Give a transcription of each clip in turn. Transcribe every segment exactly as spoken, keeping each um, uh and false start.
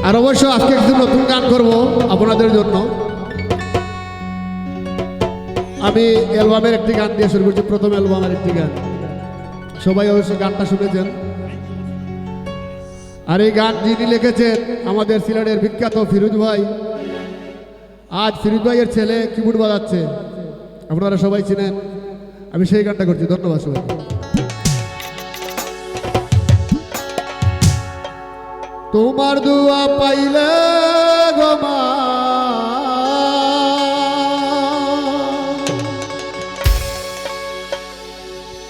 আর অবশ্য আজকে কিছু নতুন গান করব আপনাদের জন্য। আমি অ্যালবামের একটি গান দিয়ে শুরু করছি, প্রথম অ্যালবামের একটি গান। সবাই অবশ্যই গানটা শুনেছেন। আর এই গান যিনি লিখেছেন, আমাদের সিলেটের বিখ্যাত ফিরোজ ভাই। আজ ফিরোজ ভাইয়ের ছেলে কিবোর্ড বাজাচ্ছে, আপনারা সবাই চিনেন। আমি সেই গানটা করছি। ধন্যবাদ সবাইকে। তোমার দোয়া পাইলে গো মা,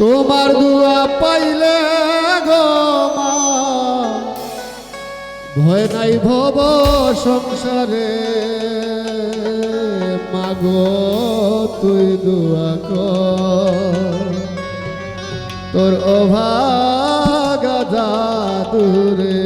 তোমার দোয়া পাইলে গো মা, ভয় নাই ভব সংসারে। মাগো, তুই দোয়া কর, তোর অভাগা জাদুরে।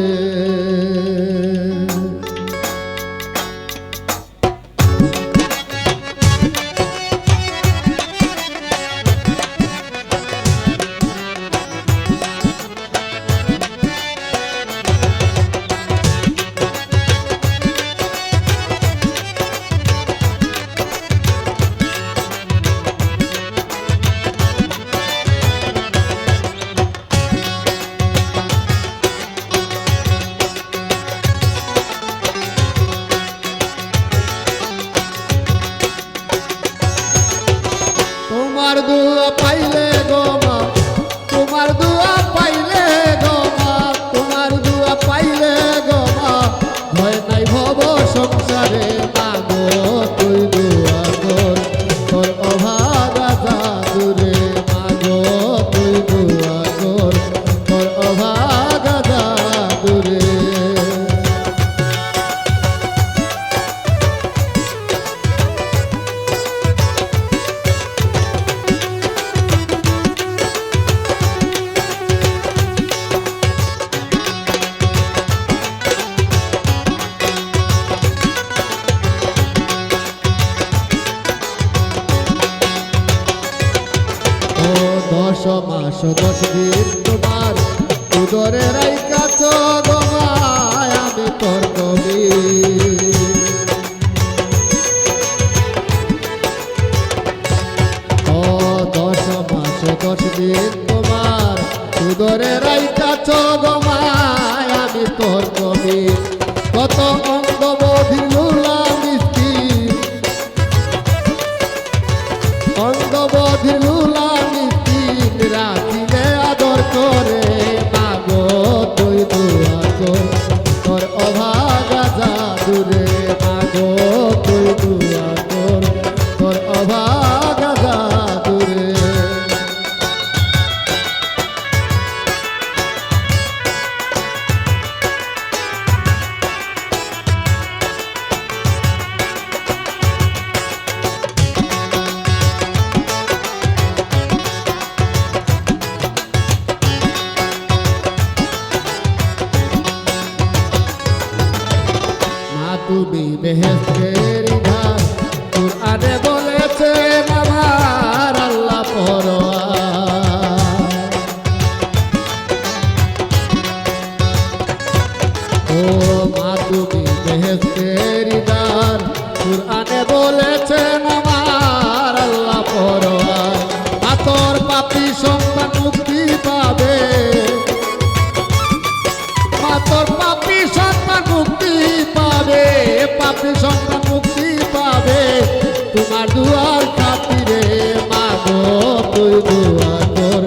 তোমার দোয়া পাইলে গো মা, তোমার দোয়া পাইলে গো মা, তোমার দোয়া পাইলে গো মা, ভয় নাই ভব সংসারে। মাগো, তুই দোয়া কর, তোর অভাগা জাদুরে। মাগো, তুই দোয়া কর, তোর অভাগা জাদুরে। ও দশ মাস দশ দিন তোমার উদরে রাইখা চগমায় আমি তোর কবি। ও দশ মাস দশ দিন তোমার উদরে রাইখা চগমায় আমি তোর কবি। কত অন্ধ বধির লুলা মিষ্টি, অন্ধ বধির লুলা মিষ্টি রাখিলে আদর করে। মাগো, তুই দোয়া কর, তোর অভাগা জাদুরে। মাগো, তুই দোয়া কর, তোর অভাগা জাদুরে। মা তুমি বেহেশতের ইধার, কোরআনে বলেছেন আমার আল্লাহ পরোয়ার। ও মা তুমি বেহেশতের ইধার, কোরআনে বলেছেন আমার আল্লাহ পরোয়ার। মা তোর পাপী সন্তান মুক্তি পাবে, মা তোর পাপী সন্তান মুক্তি পাবে, পাপী সন্তান মুক্তি পাবে। তোমার দোয়ার খাতিরে মাগো তুই দোয়া কর,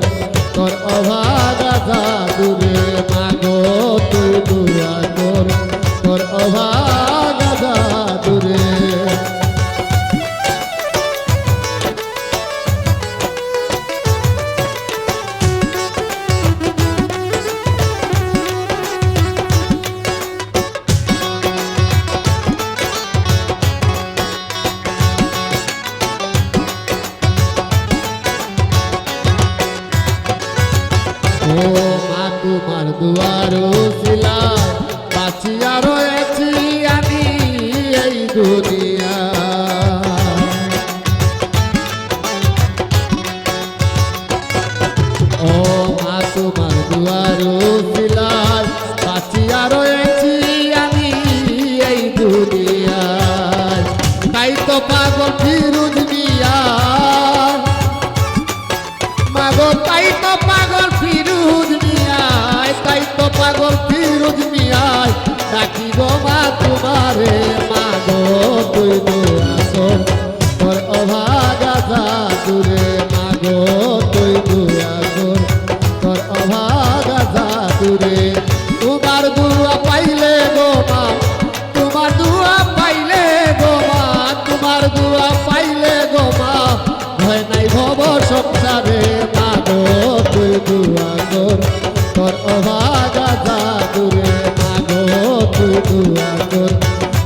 তোর অভাগা জাদুরে। মাগো তুই দোয়া কর, তোর অভাগা জাদুরে। তো পাগল ফিরুজ মিয়া, মাগো তাই তো পাগল ফিরুজ মিয়া, তাই তো পাগল ফিরুজ মিয়া, ডাকি গো মা তুমারে, মাগো তুই দুয়াসর, তোর অভাগা জাদুরে, মাগো তুই দুয়াসর, তোর অভাগা জাদুরে। তুমার দুয়া পাইলে গো মা, তুমার দুয়া পাইলে গো মা, তুমার দুয়া পাইলে গো মা, ভয় নাই ভব সংসারে, মাগো তুই দুয়াসর, তোর অভাগা জাদুরে, মাগো তুই দুয়াসর,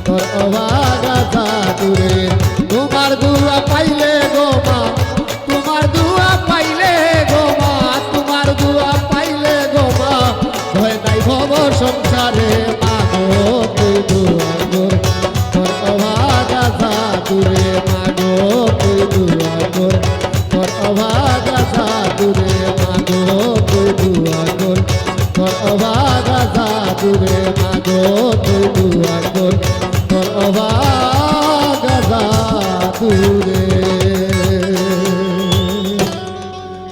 তোর অভাগা জাদুরে। তুমার দুয়া পাইলে গো মা, তুমার দুয়া পাইলে গো মা, তুমার দুয়া পাইলে গো মা, ভয় নাই ভব সংসারে, মাগো তুই দুয়াসর, তোর অভাগা জাদুরে, মাগো তুই দুয়াসর, তোর অভাগা জাদুরে, মাগো তুই দুয়াসর, তোর অভাগা জাদুরে, মাগো তুই দুয়াসর, তোর অভাগা জাদুরে।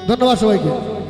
ধন্যবাদ সবাইকে।